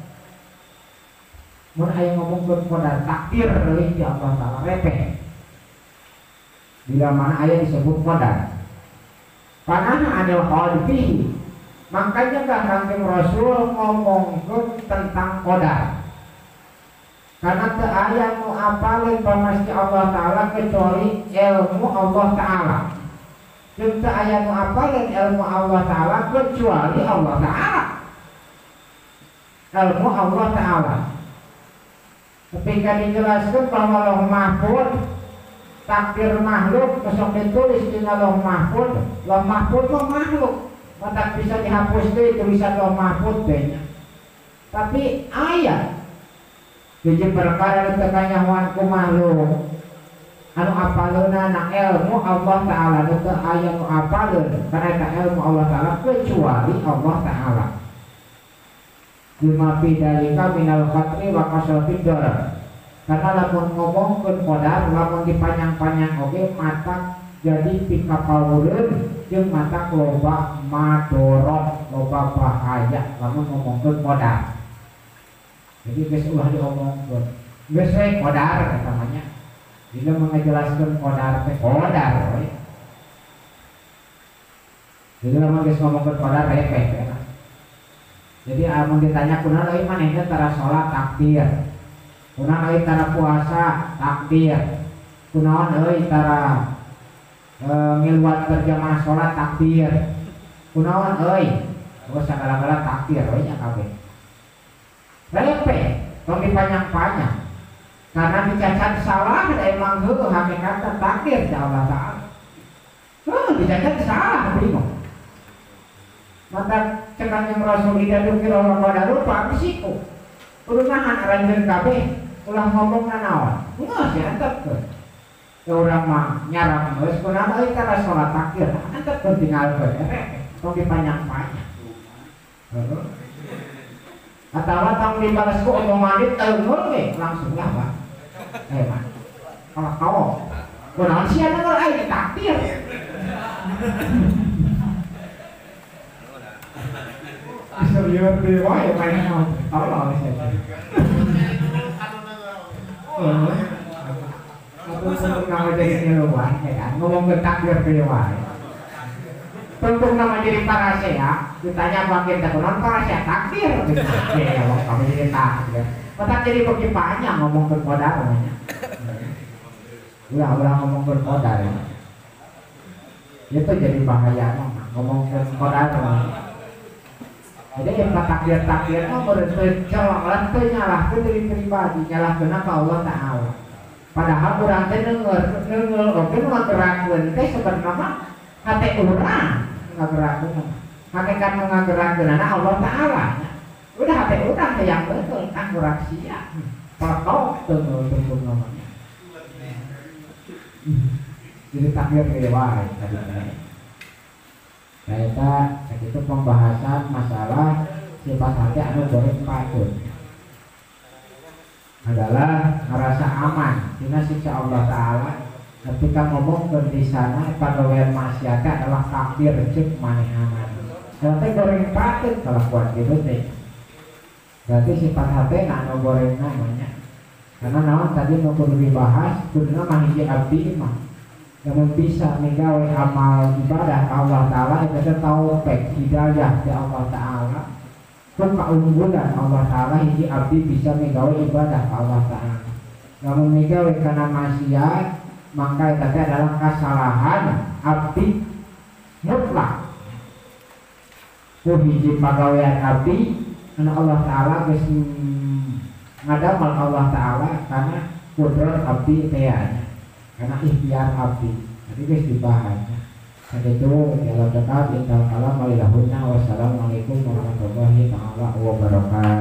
S1: Mun aya ngomongkeun qadar takdir leuwih ti Allah Ta'ala repeh. Bila mana aya disebut qadar. Panaha anil qadfihi, makanya gak Kanjeng Rasul ngomongkeun tentang qadar. Karena teu aya nu apaleun pamasti Allah Ta'ala kecuali ilmu Allah Ta'ala. Jeung teu aya nu apaleun ilmu Allah Ta'ala kecuali Allah Ta'ala. Ilmu Allah Ta'ala. Ketika dijelaskan bahwa Lauh Mahfud takdir makhluk besok ditulis di Lauh Mahfud, Lauh Mahfud mah makhluk, maka bisa dihapus deui tulisan Lauh Mahfud teh. Tapi ayat hiji perkara teu kanyahoan ku makhluk anu apaleunna na ilmu Allah Ta'ala, teu aya nu apaleun kana eta ilmu Allah Ta'ala kecuali Allah Ta'ala. Lima bidalika minal khatri wa kasrati darar. Karena lamun ngomongkeun qadar lamun dipanjang-panjang oge mata jadi pikapawureun jeung mata loba madorot, loba bahaya lamun ngomongkeun qadar. Jadi geus ulah diomongkeun. Geus we qadar eta mah nya. Dina mengajelaskeun qadar teh qadar we. Jadi lamun geus ngomongkeun qadar repeh eta. Jadi amun ditanya kunaon euy manehna tara salat takdir. Kunaon euy tara puasa takdir. Kunaon euy tara ngiluan berjamaah salat takdir. Kunaon euy geus sagala-gala takdir we nya kabeh. Repeh tong dipanjang-panjang. Karena dicacat salah da emang heuh hakikatna takdir ti Allah Ta'ala. Heuh dicacat salah bingung. Maka cek Kanjeng Rasul ida dukira qadaru fa'amsiku. Kudu nahan aranjeun kabeh ulah ngomong nanaon. Geus ya antepkeun. Da urang mah nyaram geus kunaon euy tara salat takdir antepkeun tinggalkeun repeh tong dipanjang-panjang. Heeh. Atawa tong dibalas ku omongan dit teungul we langsung lah Pak. Eh Pak. Kalau kau kunaon sia nengol aing takdir. serius deui wae main tolol sia. Aku nama jadi ngeluar ya kan ngomong ke takdir deui wae. Tungtung nama jadi parasea, ditanya makin tak non parasea takdir. Ya Allah, kamu jadi takdir. Otak jadi bagi panjang ngomong berkodar namanya. Ulah-ulah ngomong berkodar ya. Itu jadi bahaya mah ngomong berkodar mah. Jadi yang takdir-takdir mah bercelok teu nyalahkeun diri pribadi, nyalahkeun ka Allah Ta'ala. Padahal urang teh denger, denger oge nu ngagerakkeun teh sebenarnya mah hate urang ngagerakkeun. Hakikat nu ngagerakkeunana Allah Ta'ala. Udah hate urang teh yang betul kan urang sia. Peletok teu namanya. Jadi takdir ge wae tadi teh. Eta sakitu pembahasan masalah sifat hati anu goreng patut adalah merasa aman tina siksa Allah Ta'ala ketika ngomong ke di sana pagawean maksiat adalah takdir cek manehanan. Berarti goreng patut kelakuan gitu teh. Berarti sifat hati anu goreng namanya. Karena naon tadi nu kudu dibahas kuduna mah hiji abdi mah. Namun bisa migawe amal ibadah ka Allah Ta'ala itu teh taufik hidayah di Allah Ta'ala. Ku kaunggulan Allah Ta'ala hiji abdi bisa migawe ibadah ka Allah Ta'ala. Namun migawe kana maksiat maka itu teh adalah kesalahan abdi mutlak. Ku hiji pagawean abdi anu Allah Ta'ala geus ngadamel Allah Ta'ala karena kudrat abdi teh nya. Karena ikhtiar abdi. Tadi geus dibahas. Sakitu dalam dekat intal kalam walillahunna wassalamualaikum warahmatullahi taala wabarakatuh.